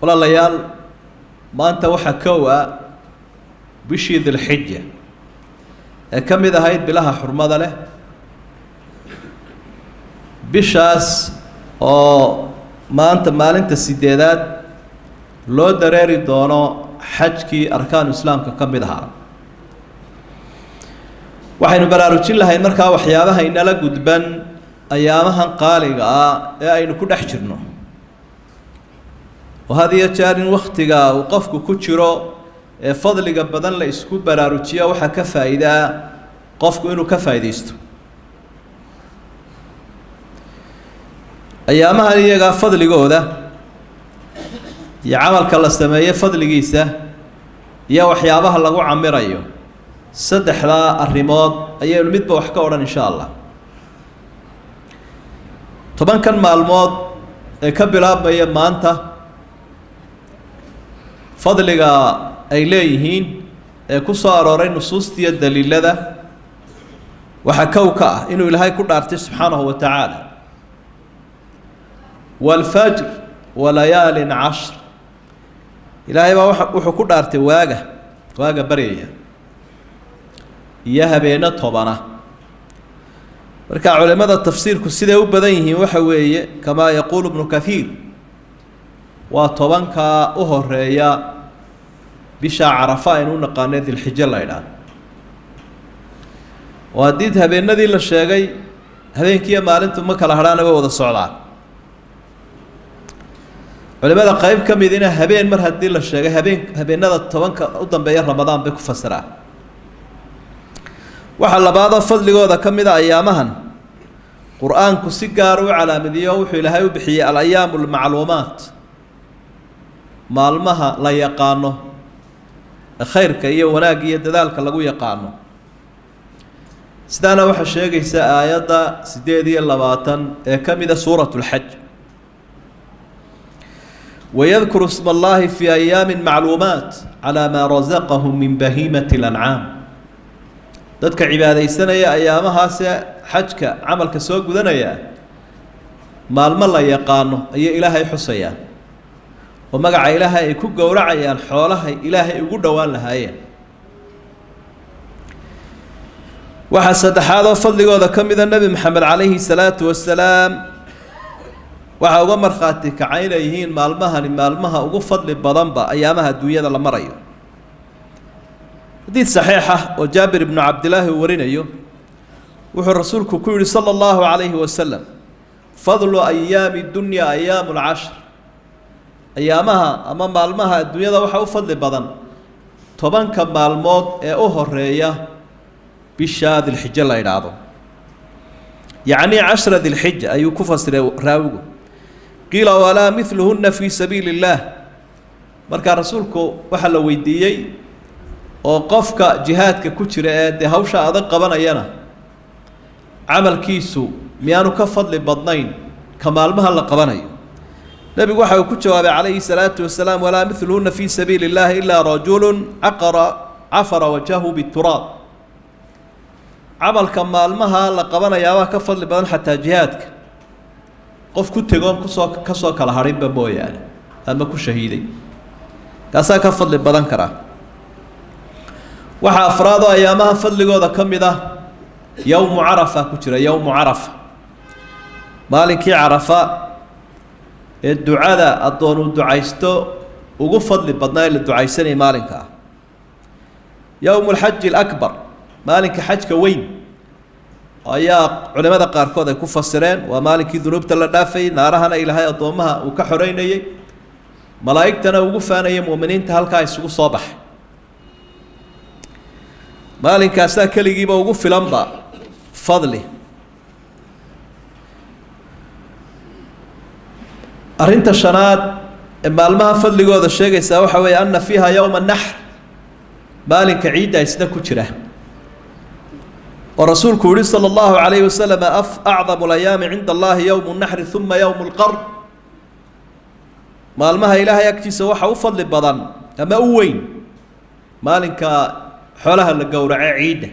Walaalayaal, maanta waxaa kow ah bishii Dilxija ee ka mid ahayd bilaha xurmada leh, bishaas oo maanta maalinta sideedaad loo dareeri doono xajkii arkaanu islaamka ka mid ahaa. Waxaynu baraarujin lahayn markaa waxyaabaha inala gudban ayaamahan qaaliga ah ee aynu ku dhex jirno, oo had iyo jeer in waktiga uu qofku ku jiro ee fadliga badan la isku baraarujiyo, waxaa ka faa'iidaa qofku inuu ka faa'iidaysto ayaamahan iyagaa fadligooda iyo camalka la sameeye fadligiisa iyo waxyaabaha lagu camirayo. Saddexdaa arrimood ayaynu midba wax ka odhan, insha Allah. 10kan maalmood ee ka bilaabmaya maanta, fadliga ay leeyihiin ee ku soo arooray nusuustiiyo daliilada, waxaa kow ka ah inuu Ilaahay ku dhaartay subxaanahu wa tacaala: waalfajr walayaalin cashr. Ilaahay baa wuxuu ku dhaartay waaga baryaya iyo habeeno 10a. Marka culimada tafsiirku siday u badan yihiin waxa weeye, kamaa yaquulu Ibnu Kathiir, waa 10kaa u horeeya bisha Carafa aynu u naqaane Dilxijo la idhaah. Oo haddii habeenadii la sheegay, habeenkiiyo maalintu ma kala hadhaana, way wada socdaan. Culimada qayb ka midina habeen mar haddii la sheegay, habeenada 10ka u dambeeya Ramadaan bay ku fasiraan. Waxaa labaadoo fadligooda ka mid a ayaamahan Qur-aanku si gaar u calaamadiyo, wuxuu Ilaahay u bixiyey alayaam almacluumaat, maalmaha la yaqaano khayrka iyo wanaagga iyo dadaalka lagu yaqaano. Sidaana waxaa sheegaysa aayadda 28 ee ka mida suurat lxaj: wayadkuru sma allahi fi ayaami macluumaat calaa maa razaqahum min bahiimati lancaam. Dadka cibaadaysanaya ayaamahaase xajka camalka soo gudanaya, maalmo la yaqaano ayay Ilaahay xusayaan oo magaca Ilaahay ay ku gowracayaan xoolahay Ilaahay ugu dhowaan lahaayeen. Waxaa saddexaad oo fadligooda ka mida, Nebi Maxamed calayhi salaatu wasalaam waxaa uga markhaati kacay inay yihiin maalmahani maalmaha ugu fadli badanba ayaamaha adduunyada la marayo. Xadiid saxiix ah oo Jaabir ibnu Cabdilaahi uu warinayo, wuxuu Rasuulku ku yihi sala allahu calayhi wasalam: fadlu ayaami dunya ayaamu lcashr. Ayaamaha ama maalmaha adduunyada waxaa u fadli badan 10ka maalmood ee u horeeya bisha Dilxijo la idhaahdo, yacni cashra Dilxija ayuu ku fasiray raawigu. Qiila: walaa midluhunna fii sabiili illaah? Markaa Rasuulku waxaa la weydiiyey oo qofka jihaadka ku jira ee dee hawsha adag qabanayana camalkiisu miyaanu ka fadli badnayn ka maalmaha la qabanayo? Nebigu waxa uu ku jawaabay calayhi salaatu wasalaam: walaa midluhunna fii sabiili illahi ilaa rajulu caqara cafara wajhahu bituraab. Camalka maalmaha la qabanayaabaa ka fadli badan xataa jihaadka, qof ku tegoon kusoo kasoo kala hadhinba mooyaane ama ku shahiiday, kaasaa ka fadli badan karaa. Waxaa afraadoo ayaamaha fadligooda ka mid ah yowmu Carafa ku jira, yowmu Carafa, maalinkii Carafa ee ducada addoon uu ducaysto ugu fadli badnaa ee la ducaysanayay maalinka ah. Yowmu alxaji alakbar, maalinka xajka weyn ayaa culimada qaarkood ay ku fasireen. Waa maalinkii dunuubta la dhaafayay, naarahana Ilaahay addoommaha uu ka xoreynayey, malaa'igtana ugu faanayay mu'miniinta halkaa isugu soo baxay. Maalinkaasaa keligiiba ugu filanba fadli. Arrinta shanaad ee maalmaha fadligooda sheegaysaa waxa weeye anna fiiha yowma naxr, maalinka ciidda isna ku jira, oo Rasuulku yihi sala allahu calayhi wasalam: acdamu alayaami cinda Allahi yowmu naxri uma yowmu lqar. Maalmaha Ilaahay agtiisa waxa u fadli badan ama u weyn maalinka xoolaha la gowrace ciidda,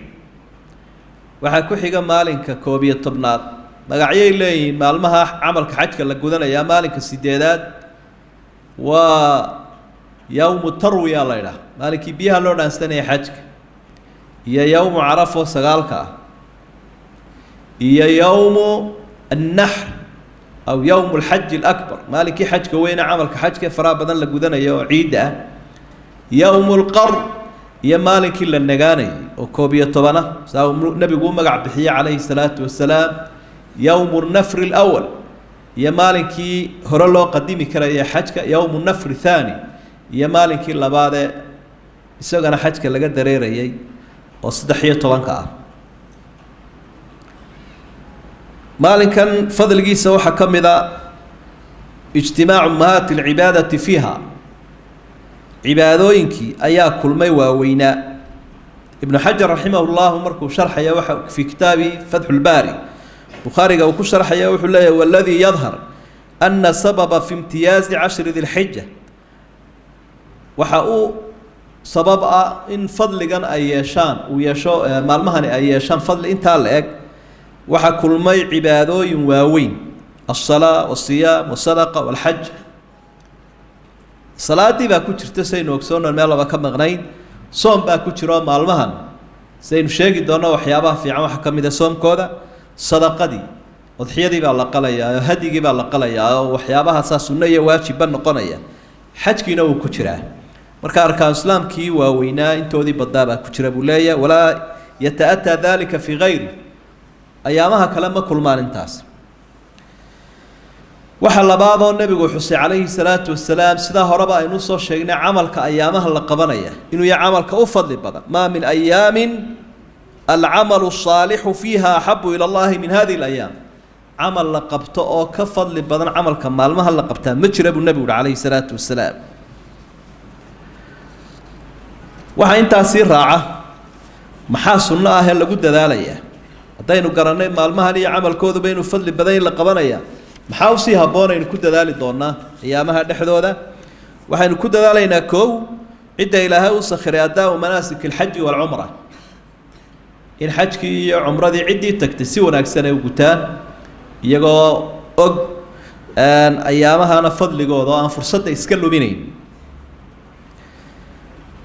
waxaa ku xiga maalinka 11aad. Magacyay leeyihiin maalmaha camalka xajka la gudanayaa: maalinka sideedaad Waa yowmu tarwiya la ydhaha, maalinkii biyaha loo dhaansanaya xajka, iyo yowmu carafo sagaalka ah, iyo yowmu annaxr aw yowmu alxaji alakbar, maalinkii xajka weyne camalka xajka faraha badan la gudanayo oo ciidda ah, yowmu lqar, iyo maalinkii la nagaanayay oo 11 ah, saa uu nebigu u magac bixiyey calayhi salaatu wasalaam, yowmu nafri alawal, iyo maalinkii hore loo qadimi karaya xajka, yowmu nafri thaani, iyo maalinkii labaadee isagana xajka laga dareerayay oo 13-ka ah. Maalinkan fadligiisa waxaa ka mid a ijtimaacu ummahaati alcibaadati fiiha, cibaadooyinkii ayaa kulmay waaweynaa. Ibnu Xajar raximah llahu markuu sharxaya waxa fii kitaabi Fatxu Lbaari Bukhaariga uu ku sharxaya, wuxuu leeyahy: waladii yadhar ana sababa fi imtiyaazi cashri dilxija, waxa uu sabab ah in fadligan ay yeeshaan, uu yeesho maalmahani ay yeeshaan fadli intaa la eg, waxaa kulmay cibaadooyin waaweyn: alsalaa walsiyaam wasadaqa walxaj. Salaadii baa ku jirta, saynu ogsoonno, meel laba ka maqnayn. Soom baa ku jiro maalmahan, saynu sheegi doonno waxyaabaha fiican waxaa ka mid a soomkooda. Sadaqadii, udxiyadii baa la qalayaa oo hadyigii baa la qalayaa oo waxyaabahaasaa sunno iyo waajibba noqonaya. Xajkiina wuu ku jiraa. Marka arkaan islaamkii waaweynaa intoodii badnaa baa ku jira, buu leeyahay. Walaa yata-ataa dalika fii gayri, ayaamaha kale ma kulmaan intaas. Waxa labaadoo nebigu xusay calayhi salaatu wasalaam, sidaa horeba aynu soo sheegnay, camalka ayaamaha la qabanaya inuu yahay camalka u fadli badan. Maa min ayaamin alcamalu asaalixu fiiha axabu ila allahi min hadihi alayaam, camal la qabto oo ka fadli badan camalka maalmaha la qabtaa ma jira, buu nebigu uhi calayhi salaatu wasalaam. Waxaa intaasii raaca, maxaa sunno ah ee lagu dadaalayaa? Haddaynu garannay maalmahan iyo camalkooduba inuu fadli badan in la qabanaya, maxaa usii habboon aynu ku dadaali doonaa ayaamaha dhexdooda? Waxaynu ku dadaalaynaa, koow, cidda Ilaahay u sakhiray, addaau manaasik alxaji waalcumra, in xajkii iyo cumradii ciddii tagtay si wanaagsan ay u gutaan, iyagoo og ayaamahana fadligooda oo aan fursadda iska luminayn.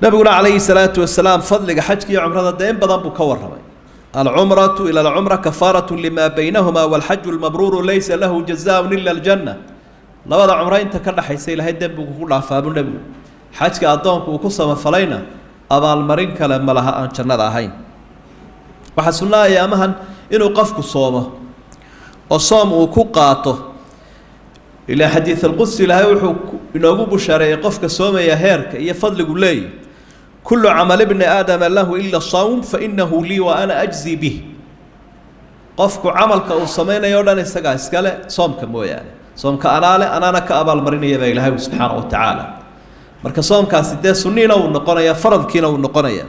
Nabiguna calayhi salaatu wasalaam fadliga xajka iyo cumrada dee in badan buu ka warramay. Alcumratu ila alcumra kafaaratu lima baynahuma, walxaju lmabruuru laysa lahu jazaaun ila aljanna. Labada cumro inta ka dhaxaysa Ilaahay dembigu ku dhaafaa, buu nebigu. Xajka addoonku uu ku samafalayna abaalmarin kale ma laha aan jannada ahayn. Waxaa sunna ayaamahan inuu qofku soomo oo soom uu ku qaato. Ilaa xadiid alqudsi Ilaahay wuxuu inoogu bushaareeyey qofka soomaya heerka iyo fadligu leeyahy: kulu camal ibni aadama lahu ila sawm fainahu lii wa ana ajzi bih. Qofku camalka uu samaynayo o dhan isagaa iskale, soomka mooyaane. Soomka anaale, anaana ka abaalmarinaya, baa Ilaahay subxaana wa tacaala. Marka soomkaasi dee sunniina wuu noqonaya, faradkiina wuu noqonaya.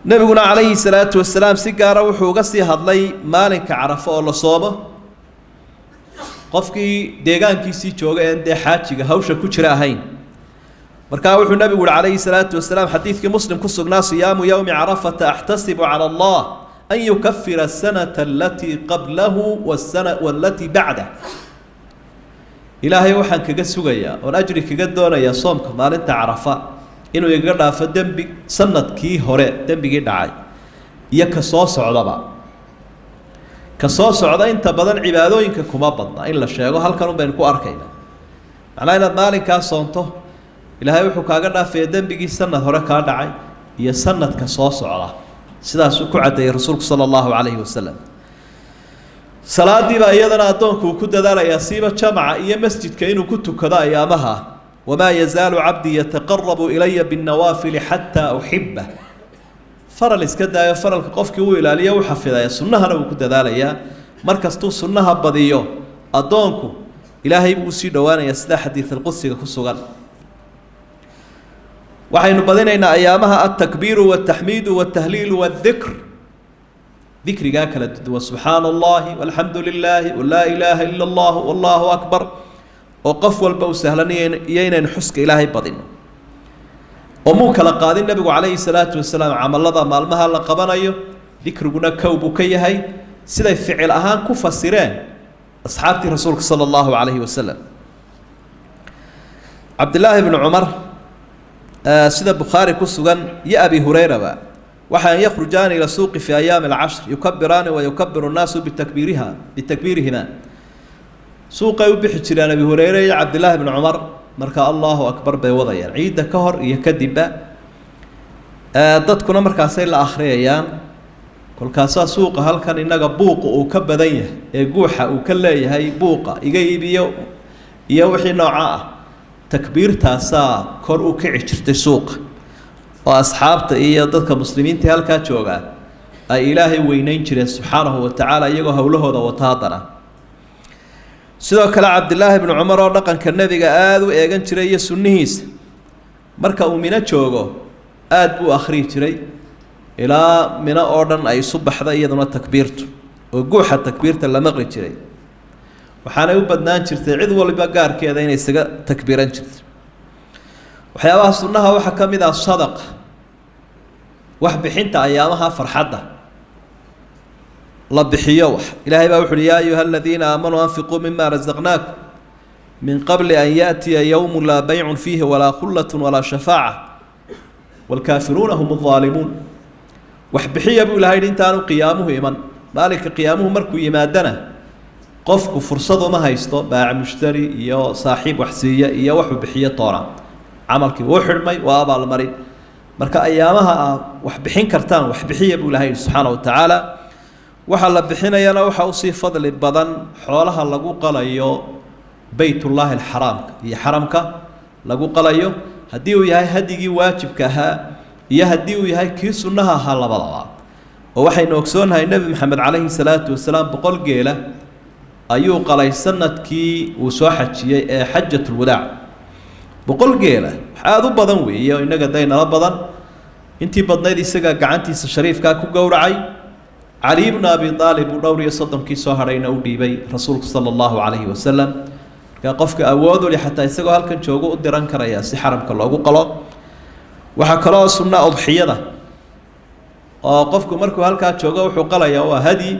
Nebiguna calayhi salaatu wasalaam si gaara wuxuu uga sii hadlay maalinka Carafo oo la soomo, qofkii deegaankiisii jooga een dee xaajiga hawsha ku jira ahayn. Markaa wuxuu nabigu uhi calayhi salaatu wasalaam, xadiidkii Muslim ku sugnaa: siyaamu yowmi carafata axtasibu cala allah an yukafira asanata alatii qablahu wasana walatii bacdah. Ilaahay waxaan kaga sugayaa oon ajri kaga doonayaa soomka maalinta Carafa inuu igaga dhaafo dembi sanadkii hore dembigii dhacay iyo ka soo socdaba. Ka soo socda inta badan cibaadooyinka kuma badna in la sheego, halkan un baynu ku arkaynaa. Macnaa inaad maalinkaa soonto, Ilaahay wuxuu kaaga dhaafaya dembigii sanad hore kaa dhacay iyo sanadka soo socda. Sidaasuu ku caddeeyey rasuulku sala allahu calayhi wasalam. Salaadii baa iyadana addoonku uu ku dadaalayaa, siiba jamaca iyo masjidka inuu ku tukado ayaamaha. Wamaa yazaalu cabdii yataqarabu ilaya binnawaafili xataa uxibah. Faral iska daayo, faralka qofkii uu ilaaliyo u xafidaya, sunnahana wuu ku dadaalayaa. Markastuu sunnaha badiyo addoonku, Ilaahay buu usii dhowaanayaa, sida xadiid alqudsiga ku sugan. Waxaynu badinaynaa ayaamaha altakbiiru waltaxmiidu waltahliilu waaldikr, dikrigaa kala duwan: subxaana allahi walxamdu lilaahi walaa ilaaha ila allah wallahu akbar, oo qof walba uu sahlanaya, iyo inaynu xuska Ilaahay badino. Oo muu kala qaadin nebigu calayhi salaatu wasalaam camalada maalmaha la qabanayo, dikriguna kow buu ka yahay, siday ficil ahaan ku fasireen asxaabtii rasuulka sala allahu calayhi wasalam. Cabdillaahi bnu Cumar, sida Bukhaari ku sugan, iyo Abi Hurayraba, waxa an yakhrujaani ila suuqi fi ayaami alcashr yukabiraani wa yukabiru nnaasu bitakbiiriha bitakbiirihima. Suuqay u bixi jireen Abi Hureyre iyo Cabdillaahi bnu Cumar, marka Allahu akbar bay wadayaan ciidda ka hor iyo kadibba, dadkuna markaasay la akhriyayaan. Kolkaasaa suuqa halkan innaga buuqa uu ka badan yahay ee guuxa uu ka leeyahay, buuqa iga iibiyo iyo wixii nooca ah, takbiirtaasaa kor u kici jirtay suuqa, oo asxaabta iyo dadka muslimiinta halkaa joogaa ay Ilaahay weyneyn jireen subxaanahu wa tacaala, iyagoo howlahooda wata. Haddana sidoo kale Cabdillaahi bnu Cumar, oo dhaqanka nebiga aada u eegan jiray iyo sunnihiisa, marka uu Mino joogo aada buu akhriyi jiray ilaa Mino oo dhan ay isu baxda iyaduna takbiirtu, oo guuxa takbiirta la maqli jiray. Waxaanay u badnaan jirtay cid waliba gaarkeeda inay isaga takbiiran jirtay. Waxyaabaha sunnaha waxaa ka mid ah sadaqa, wax bixinta ayaamaha farxadda la bixiyo wax. Ilaahay baa wuxu uhi: yaa ayuha aladiina aamanuu anfiquu mima razaqnaakum min qabli an yaأtiya yowmu laa baycun fiihi walaa khullat walaa shafaaca wاlkaafiruuna hum الظaalimuun. Wax bixiya buu Ilahay yidhi intaanu qiyaamuhu iman. Maalinka qiyaamuhu markuu yimaadana qofku fursad uma haysto baac mushtari iyo saaxiib waxsiiya iyo waxuu bixiyo toona, camalkii wuu xidhmay, waa abaalmarin. Marka ayaamaha aa wax bixin kartaan wax bixiya buu Ilahay yidhi subxaana wa tacaala. Waxaa la bixinayana waxaa usii fadli badan xoolaha lagu qalayo Beytullaahi alxaraamka iyo xaramka lagu qalayo, haddii uu yahay hadyigii waajibka ahaa iyo haddii uu yahay kii sunnaha ahaa labadaba. Oo waxaynu ogsoonnahay Nebi Maxamed calayhi salaatu wasalaam 100 geela ayuu qalay sanadkii uu soo xajiyey ee xajatulwadaac. 100 geela wax aada u badan weeye, oo innaga daynala badan. Intii badnayd isagaa gacantiisa shariifkaa ku gowracay. Cali bnu Abi Aalib uu dhowr iyo soddonkii soo hadhayna u dhiibay rasuulku sala allahu calayhi wasalam. Markaa qofka awood u li xataa isagoo halkan joogo u diran karaya si xaramka loogu qalo. Waxaa kaloo sunna udxiyada, oo qofku markuu halkaa joogo wuxuu qalayaa waa hadyi.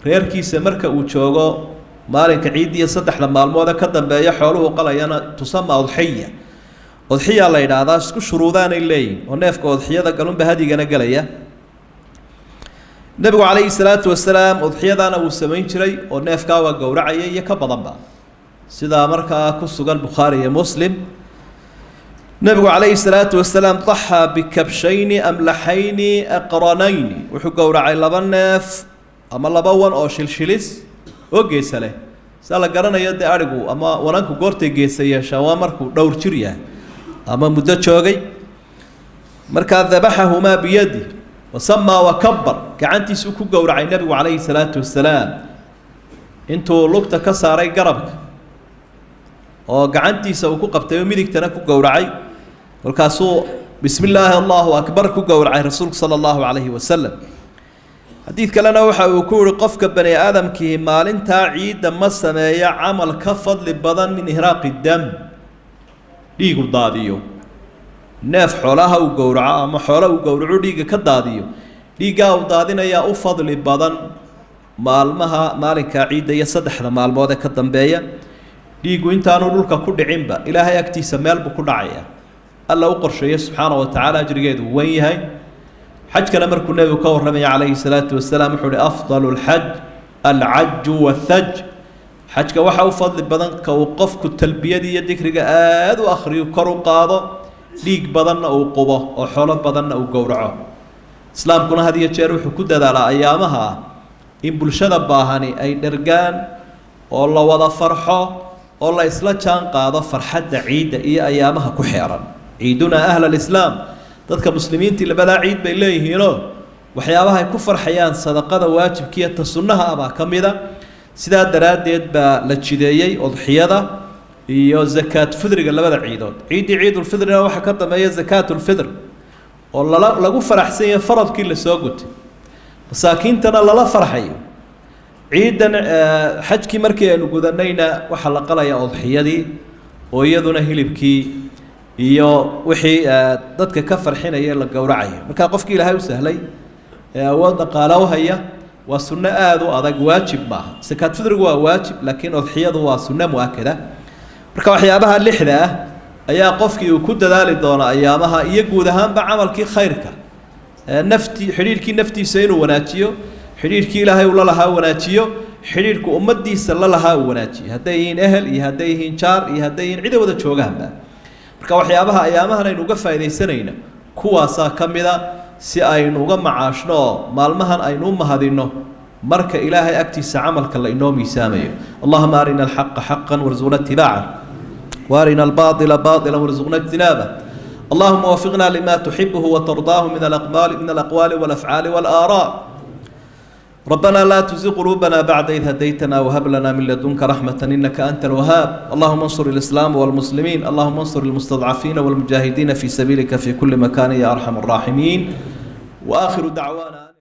Reerkiisa marka uu joogo maalinka ciiddiiyo saddexda maalmoode ka dambeeya xooluhu qalayana tusama udxiya, udxiya la yidhaahdaa. Isku shuruudaanay leeyihin, oo neefka udxiyada galunba hadyigana gelaya. Nebigu calayhi salaatu wasalaam udxiyadaana wuu samayn jiray, oo neefkaa waa gowracaya iyo ka badanba, sidaa markaa ku sugan Bukhaari iyo Muslim. Nebigu calayhi salaatu wasalaam daxaa bikabshayni amlaxayni aqranayni, wuxuu gowracay laba neef ama laba wan oo shilshilis oo geesa leh. Saa la garanayo dee adhigu ama wananku goortay geesa yeeshaa waa markuu dhowr jir yahay ama muddo joogay. Markaa dabaxahumaa biyadi wasamaa wakabar, gacantiisuu ku gowracay nebigu calayhi salaatu wasalaam. Intuu lugta ka saaray garabka oo gacantiisa uu ku qabtay oo midigtana ku gowracay, kolkaasuu bismi illaahi allahu akbar ku gowracay rasuulku sala allahu calayhi wasalam. Xadiid kalena waxa uu ku yihi: qofka bani aadamkii maalintaa ciidda ma sameeya camal ka fadli badan min ihraaqi dam, dhiigu daadiyo, neef xoolaha uu gowraco ama xoolo uu gowraco dhiigga ka daadiyo, dhiiggaa uu daadinayaa u fadli badan maalmaha maalinkaa ciidda iyo saddexda maalmood ee ka dambeeya. Dhiiggu intaanu dhulka ku dhicinba Ilaahay agtiisa meel buu ku dhacaya Alla u qorsheeye subxaana wa tacaala, ajrigeedu wen yahay. Xajkana markuu nebigu ka warramaya calayhi salaatu wasalaam wuxuu uhi: afdalu lxaj alcaju wathaj. Xajka waxa u fadli badan ka uu qofku talbiyadii iyo dikriga aada u akhriyo, kor u qaado, dhiig badanna uu qubo oo xoolo badanna uu gowraco. Islaamkuna had iyo jeer wuxuu ku dadaalaa ayaamaha in bulshada baahani ay dhergaan oo la wada farxo oo la isla jaan qaado farxadda ciidda iyo ayaamaha ku xeeran. Ciidunaa ahla alislaam, dadka muslimiintii labadaa ciid bay leeyihiinoo waxyaabaha ay ku farxayaan sadaqada waajibkiiyo ta sunnaha ah baa ka mida. Sidaa daraaddeed baa la jideeyey udxiyada iyo zakaat fidriga labada ciidood. Ciiddii ciidulfidrina waxaa ka dambeeya zakaatulfidr, oo lala lagu faraxsan yahay faradkii lasoo gutay, masaakiintana lala farxayo. Ciidan xajkii markii aynu gudanayna waxaa la qalayaa udxiyadii, oo iyaduna hilibkii iyo wixii dadka ka farxinaya la gowracayo. Markaa qofkii Ilaahay u sahlay ee awood dhaqaale u haya, waa sunno aada u adag, waajib maaha. Sakaat fidrigu waa waajib, laakiin udxiyadu waa sunno mu-akada. Marka waxyaabaha lixda ah Ayaa qofkii uu ku dadaali doonaa ayaamaha iyo guud ahaanba camalkii khayrka, naftii, xidhiidhkii naftiisa inuu wanaajiyo, xidhiidhkii Ilaahay uu la lahaa wanaajiyo, xidhiidhku ummaddiisa la lahaa uu wanaajiyo, hadday yihiin ehel iyo hadday yihiin jaar iyo hadday yihiin cida wada joogaanba. Marka waxyaabaha ayaamahan aynu uga faaidaysanayno kuwaasaa ka mida, si aynu uga macaashno oo maalmahan aynu u mahadinno marka Ilaahay agtiisa camalka la inoo miisaamayo. Allahuma arina alxaqa xaqa warzuqna itibaaca, وارنا الباطل باطلا وارزقنا اجتنابه. اللهم وفقنا لما تحبه وترضاه من الأقوال والأفعال والآراء. ربنا لا تزغ قلوبنا بعد إذ هديتنا وهب لنا من لدنك رحمة إنك أنت الوهاب. اللهم انصر الإسلام والمسلمين. اللهم انصر المستضعفين والمجاهدين في سبيلك في كل مكان يا أرحم الراحمين. وآخر دعوانا.